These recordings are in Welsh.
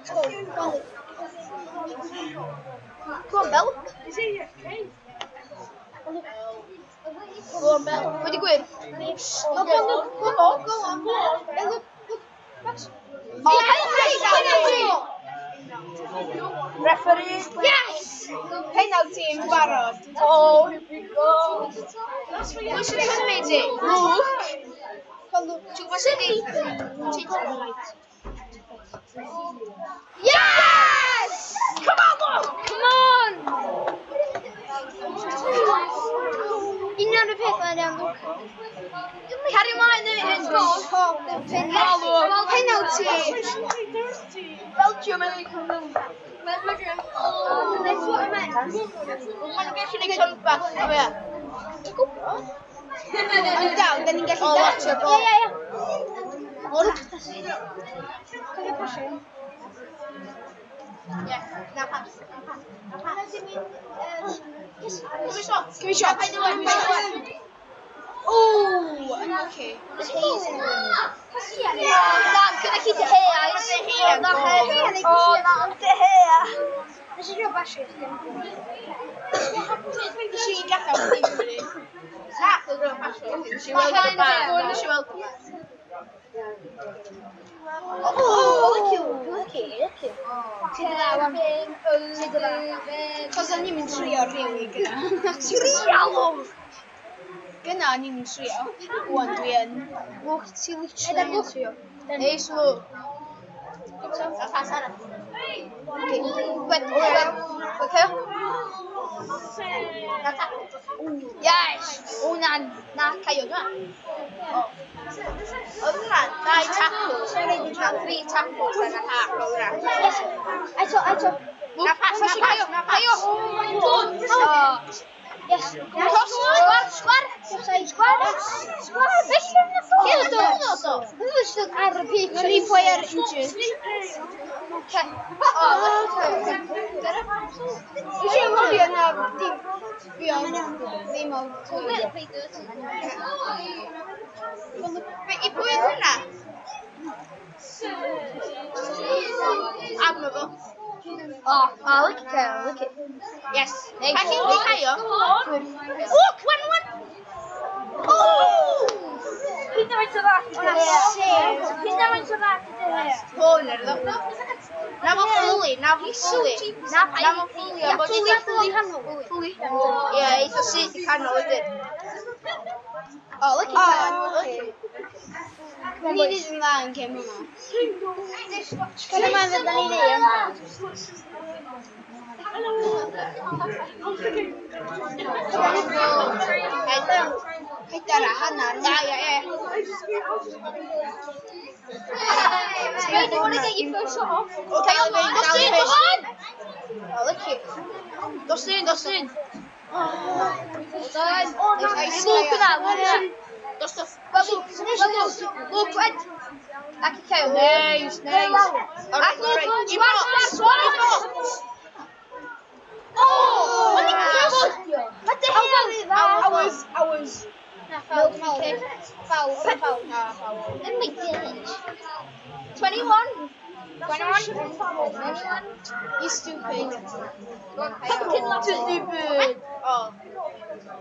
Go. Go on, Luke. Go on, Bel. Go on, Bel. Wedi gwir? Oh, go on, Luke. Go on, go on. Go on. Hey, Luke, Luke. Max. Oh, penalty! Penalty! Referee. Yes! Penalty yn barod. Oh, here we go. Pwy sy'n cymryd i? Luke. Ti'n gwybod sut i? Yes! Come on, Luke! Come on! Union y peth mae'n iawn, Luke. Cario mlaen neu hyn, go. Penalty! Belgium yn ei cymryd. That's what I meant. Maen nhw'n gallu gwneud comeback, cofia. Dwi'n gwybod. Ond dal, da ni'n gallu Ie, dal. ie, ie. Cofio pasio. Ie, na pass. Na pass. Yes. Give me shot. Give me shot. Paid â paid â. Oh, unlucky. Na, gyda chi De Gea. De Gea, Na, go. O, na, De Gea. Nes i drio basio chdi. Nes i gadael chdi Cymru. Na, dwi'n drio pasio. Nes i weld y bar. Nes i weld y bar. Oh, look you, look you, look you. Ti dy dda, wan. Ti dy dda. Cos o'n i'n mynd trio rili gyna. Trio, Luke! Gyna o'n i'n mynd trio. Wan dwi yn. Luke, ti literally yn trio. Neis, Luke. Na pass arall. Okay, wait, wait, okay. Na tackle. Yes! O, na, na, Caio, na. Oedd hwnna dau tackles. Na three tackles and a half oedd hwnna. Yes. Eto, eto. Na pass, na pass, na pass. Caio! Oh. Yes. Cross, sgwar, sgwar! Offside. Sgwar! Sgwar! Beth sy'n mynd o? Dwi'n just ar y pitch. Mae'n ni player injured. Okay. Oh, Eisiau cofio na dim... Fi oedd ddim oedd. Be, i pwy oedd hwnna? Arno fo. Oh, oh, look at Caio, look at. Yes. Nice. Pa chi'n di Caio? Look, one, one. Oh! Pwy faint o dda ti De Gea? Pwy faint o dda ti De Gea? Corner, ddo. Na fo fully, na fo fully. Na, Na fo fully, ond bod Fully, fully canol. Fully. Ie, eitha syth i canol wedyn. Oh, look at Oh, Caio. Ni wedi yn dda yn gêm hwnna. Cyn yma fydda ni'n neud. Pedwar a hanner. Ia, ia, ia. Wait, do you want to get your first shot off? Caio, Dos dal i un, fynd. dos un! Oh, look it. Dos un, dos un. Done. Nice, Look at that, look at that. Dos dos. Well, look, well, look, look, wait. Ac i Caio. Nice, nice. Ac look, I sgwar, sgwar, sgwar. Oh! What the What the hell? Ours, ours. Na, foul. Foul, foul. Na, foul. Oh my goodness. 21. 21. 21. You stupid. Pumpkin latte. Stupid. Oh.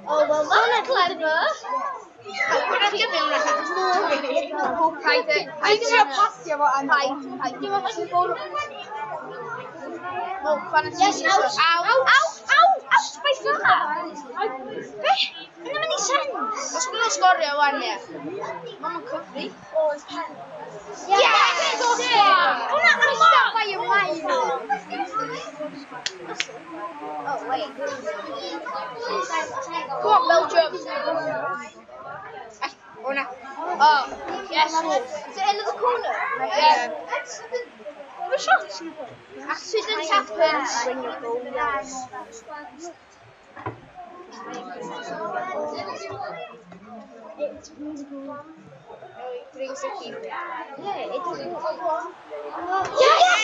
Oh, well, that's clever. Hwna'n gyfyng hwnna. Paid e. Dwi'n trio pasio fo arno. Paid. Paid. Oh, fantasy. Yes, out. Out. Out, out, out by far. Be? Yna mynd i sense. Os maen nhw'n sgorio wan, ie. Mae'n cyfri. Yes! Hwnna allan by a mile. Oh, wait. Come on, Belgium. Oh, na. Oh, yes. Is it another corner? Yeah. Have a shot. Accident happens. Bring your goal. Brings the keeper. Yeah, it doesn't. Yes!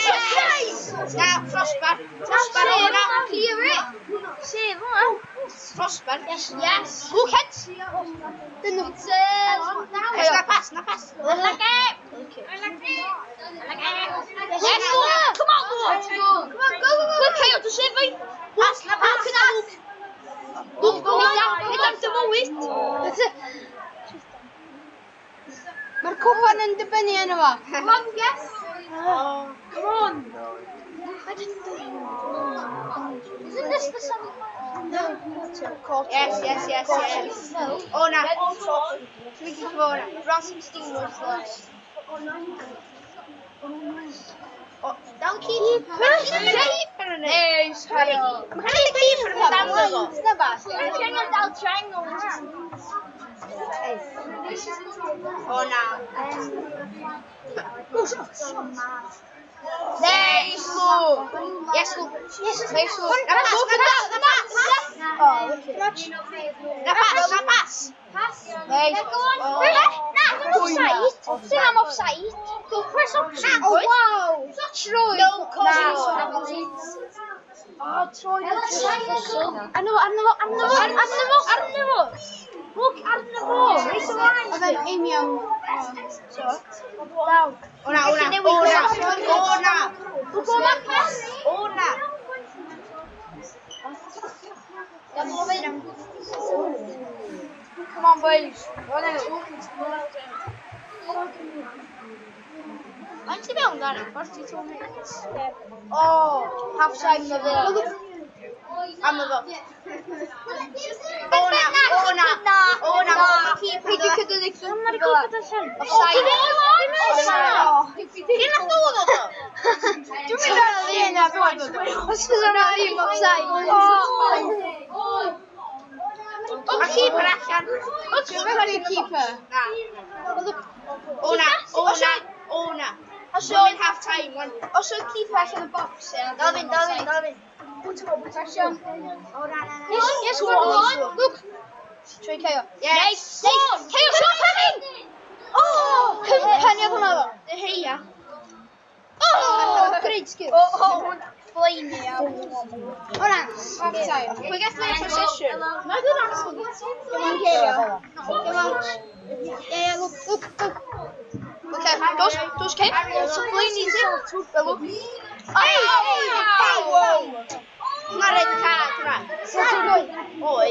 Yes! Now, crossbar. Crossbar Save, over now. clear it. Save hwnna. Crossbar. Yes. Yes. Look at. Dyn nhw. Yes, na pass, na pass. I like it. I like it. I like it. Yes, look. Come on. Sefai. Pas, na pas. Look yna, Luke. Luke, nid am dy fywyd. Mae'r cwpan yn dibynnu arno fo. Come on, yes. Come on. Isn't this the song? No. Yes, yes, yes, yes. No. O na. Dwi'n cicio fo na. Round 16 was last. O, dal keeper. Keeper yn ei. Neis, Hayo. Mae cael ei keeper yn mynd amdano fo. Na ba? Dwi'n angen dal triangle. O na. Neis, Luke. Yes, Luke. Yes, nice, Luke. Na pas, na pas, na pas. Oh, wicked. Na pas, na pas. Nice. Go on. Na, ddim offside. Ddim am offside. Go press option. Oh, wow. Troed. No, Na. Oh, troed. Arno fo, arno fo, arno fo, arno fo, arno fo. Look, arno fo. Reit ymlaen. Oedd e'n aimio. Daw. O na, o na, o na, o na. Look, o na, pass. O na. Come on, boys. Mae'n ti mewn, Gary? 42 minutes. Oh, half time na fe. Am y fo. O na, o na, o na. Keeper. Peidio cydwyd y Mae'r gwybod allan. Offside. Lle nath nhw ddod o? Dwi'n mynd ar y un a Os ydyn nhw ddim offside. Mae keeper allan. Dwi'n methu keeper. Na. O na, o na, o na. Os Mae'n mynd half time, wan. Os oedd keeper allan y box, ie. Dal fynd, dal fynd, dal fynd. O na, na, na. Yes, yes, go on. Look. Trwy Caio. Yes. Nice. Nice. Caio, shot coming! Oh, peniodd hwnna fo. De Gea. Oh, great skill. Oh, oh, Blaenio. O na, half time. We get the possession. Na, dwi'n Come on, Caio. Come on. Yeah, yeah, look, look, look. Okay, dos, dos, Kane. Blaenio ti. Look. Hey, hey, hey, whoa. Hwnna red card, hwnna. Oi.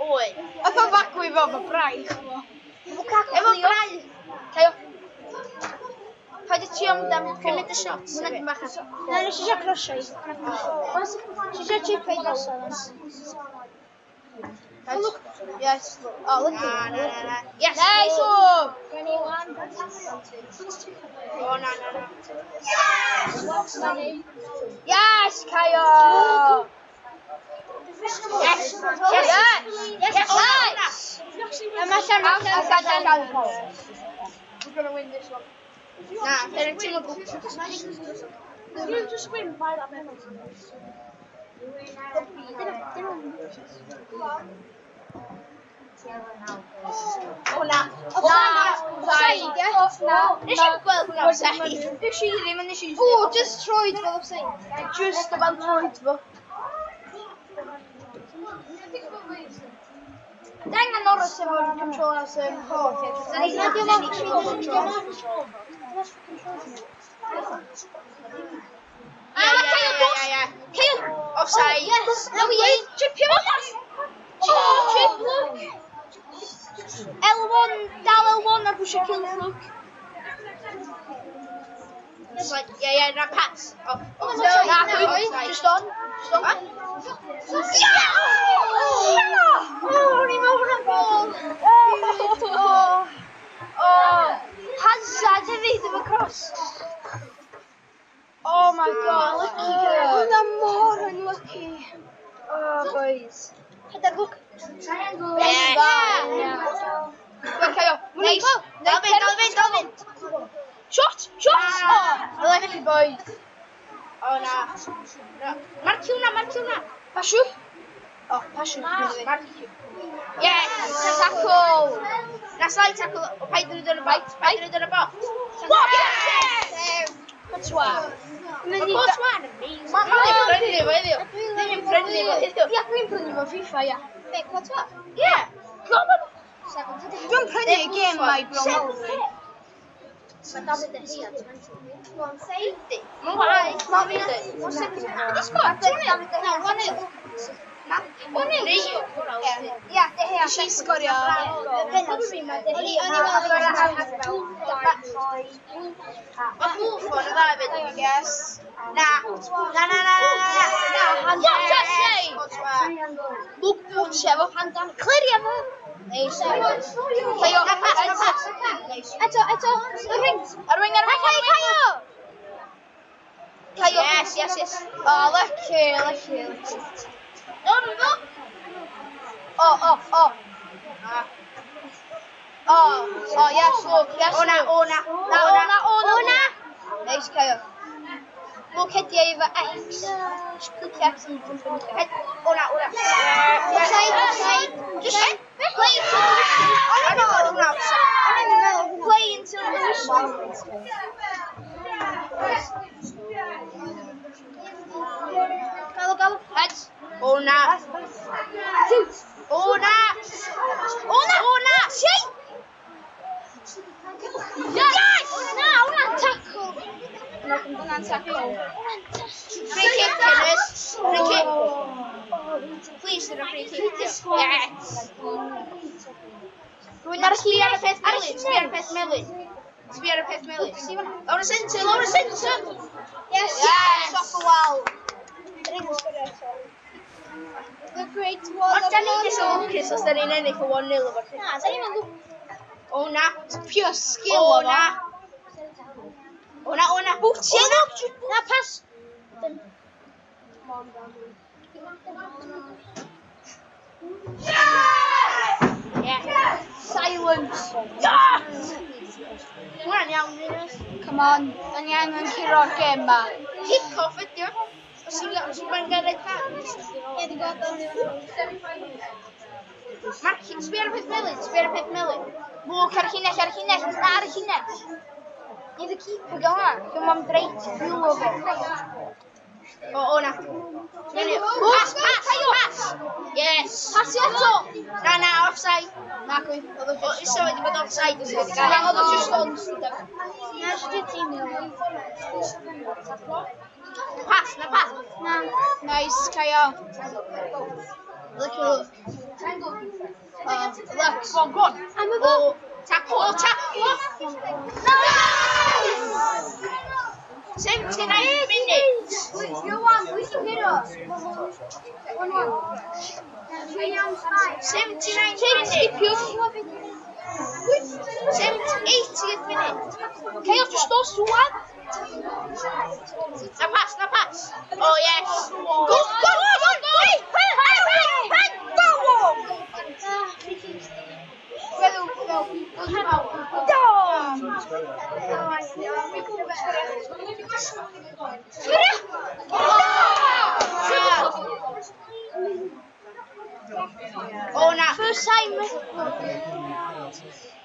Oi. Oedd o'n fagwy fo, fo braich fo. Efo braich. Caio. Paid y ti am dam Cymryd y shots. Na, nes i eisiau crosio i. Nes i eisiau chip i drosodd. Look. Yes. Oh, look. Na, na, na, na. Yes. Nice one. O, na, na, na. Yes, Caio. Yes. Yes. Yes. Yes. O, na, na. Nice. Yma allan, allan, allan. We're gonna win this one. Na, dyna ti'n gwybod. You just win by that penalty. O, na. Na. Offside, ie? Na. Nes i'n gweld hwnna offside. Nes i ddim, nes i. O, just troed fel offside. Just about troed fo. Dang yn oros efo'r controllers yn holl. Na, dim ond control. Ah, mae Caio dos! Caio! Offside. Yes! No, we ain't. Chipio fo! Oh, chip, look! L1, dal L1 ar bwysio kill, look. It's like, yeah, yeah, na pass. Oh, oh, No, no, na, offside. just on. Just on. Yeah! Oh, o'n i'n meddwl hwnna'n gol. Oh, oh. Hazard hefyd efo cross. Oh my God, lucky girl. Hwnna mor unlucky. Oh, boys. Header, look. Triangle. Yes. Yeah. Go Caio. Nice. Dal fynd, dal fynd, dal fynd. Shot! Shot! Ah. Oh, lucky boys. O, na. Na. Marcio hwnna, marcio hwnna. Pasiw. Oh, pasiw. Marcio. Yes. Tackle. Na slide tackle. O, paid yn yn y box. Paid yn yn y box. What? Yes! Courtois. Mae Courtois yn amazing. Mae'n prynu fo heddiw. Ddim yn prynu fo heddiw. Ia, dwi'n prynu fo FIFA, ia. Be, Courtois? Ie. Come on. Dwi'n prynu y gêm mae bron. Mae David De Gea 20. Mae'n waeth. Ma' fi dweud. Ydy sgôr? 2-0? Na, 1-0. Na, 1-0. Ia, De Gea. Nes i sgorio. Penalty. O'n i fel Mae Buffon yn dda hefyd. Yes. Na. Na, na, na, na, na. Na, What a save! Luke Butcher efo handan. Clirio fo! Neis. Caio. Na, pass, na, pass. Neis. Eto, eto, y wing. Ar wing, ar wing, ar wing. Caio! Caio. Yes, yes, yes. Oh, lucky, lucky, lucky. No, no, no. Oh, oh, oh. Oh, oh, yes, look, yes, O na, look. o na. Na, o na, o na. O na! Neis, Caio. Look, hedio efo X. Just click X and jump in. Head, o na, o na. Offside, offside. Just play until the whistle. O'n i'n meddwl hwnna offside. O'n i'n meddwl hwnna. Play until the whistle. Galw, galw. Heads. O na. Shoot. O na. O na! O na. Shake! Yes! Na, hwnna'n tackle. Hwnna'n tackle. Free kick, Kenneth. Free kick. Please, dyna free kick. Yes. Rwy'n ar y Sbia ar y peth Ar y melyn. Sbia ar y peth melyn. Sbia ar y peth melyn. Lawr y centre, lawr y centre. Yes. Yes. Off the wall. The Great Wall Ond of da ni jyst yn London. lwcus os da ni'n ennill o 1-0 efo'r peth. Na, da ni'n lwcus. O na. Pure skill O o na. O na, o na. Bwtio! Na, pass. Yeah. Silence. Yes! Hwnna'n iawn, Rinus. Come on, da ni angen curo'r gêm ma. Kick-off ydi o. Os ti'n mae'n gael red card. Ie, dwi'n gweld o'n Mark, sbia ar y peth melyn, sbia ar y peth melyn. Look, ar y llinell, ar y llinell, na ar y llinell. Neud y keeper gael hwnna. Dwi'n mam dreit, rhywle fo. O, o na. Pass, pass, pass! Yes! Pas i eto! Na, na, offside. Na, gwy, oedd o O, just iso wedi bod offside. Os wedi Na, gael. oedd o just on. Na, jyst i'r tîm i. Pass, na pass. Na. Nice, Caio. Look, look. Oh, look. Go on, go on. Am y fo. O, tackle, o, tackle. No! 79 minutes. You're one, we can hit us. 1-1. 79 Jake, minutes. skipio. 80th minute. Caio, just dos rwan. Na pass, na pass. Oh, yes. Go, go, go, go, go. Pen, pen, pen, pen, go on. Feddwl, feddwl. Do. Sgoria! O, na. First time.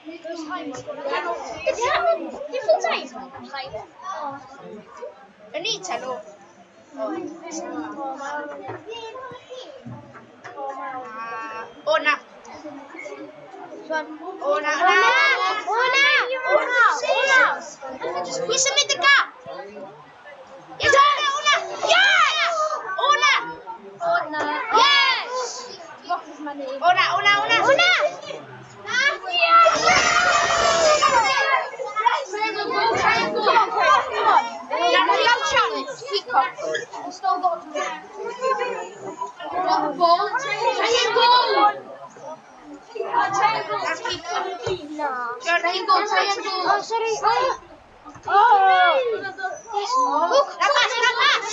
Ydy hwnna? Di full time? Yn ni ta nhw. O, na. O, na. O na! O na! O na! O na! Pwy symud y gap? Yes, o na, o na! Yes! O na! O na. Yes! What is my name? O na, o na, o na! O na! Triangle, triangle. Come on, come on. Na, na, chance. Kick off. We still got to Got the ball. Triangle. Triangle. Na, kick off. Na. Triangle, triangle. Oh, sorry. Oh. Oh. Yes. Look, na pass, na pass!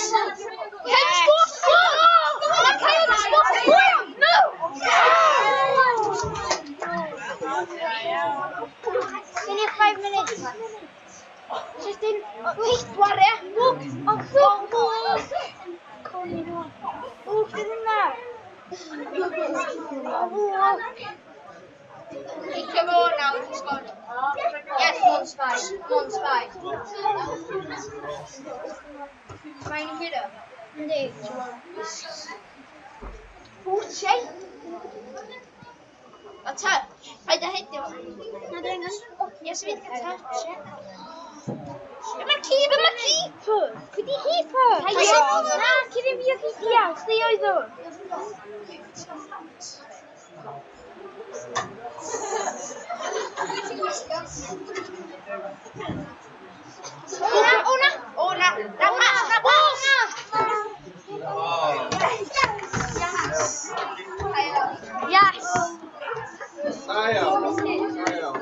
Caio, score, score! Na, Caio, score! No! Gen i 5 minutes. Just in. Wait, wario. Look. Oh, look. Look. Look, did yna. Oh, look. Kick fo now, he's gone. Yes, one spy. One spy. Mae'n hero. Yndi. Bwtio. A touch. Paid â hedio fo. Na, dwi'n angen. Yes, fydd cael touch, ie. Mae'r keeper! Mae'r keeper! Pwy di keeper? Na, cyn i fi o chi ia, chdi oedd o. O na, o na! O na! Na pas, na pas! Yes! Da iawn. Da iawn.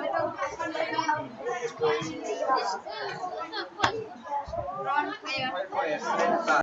Ron, Quiet, quiet.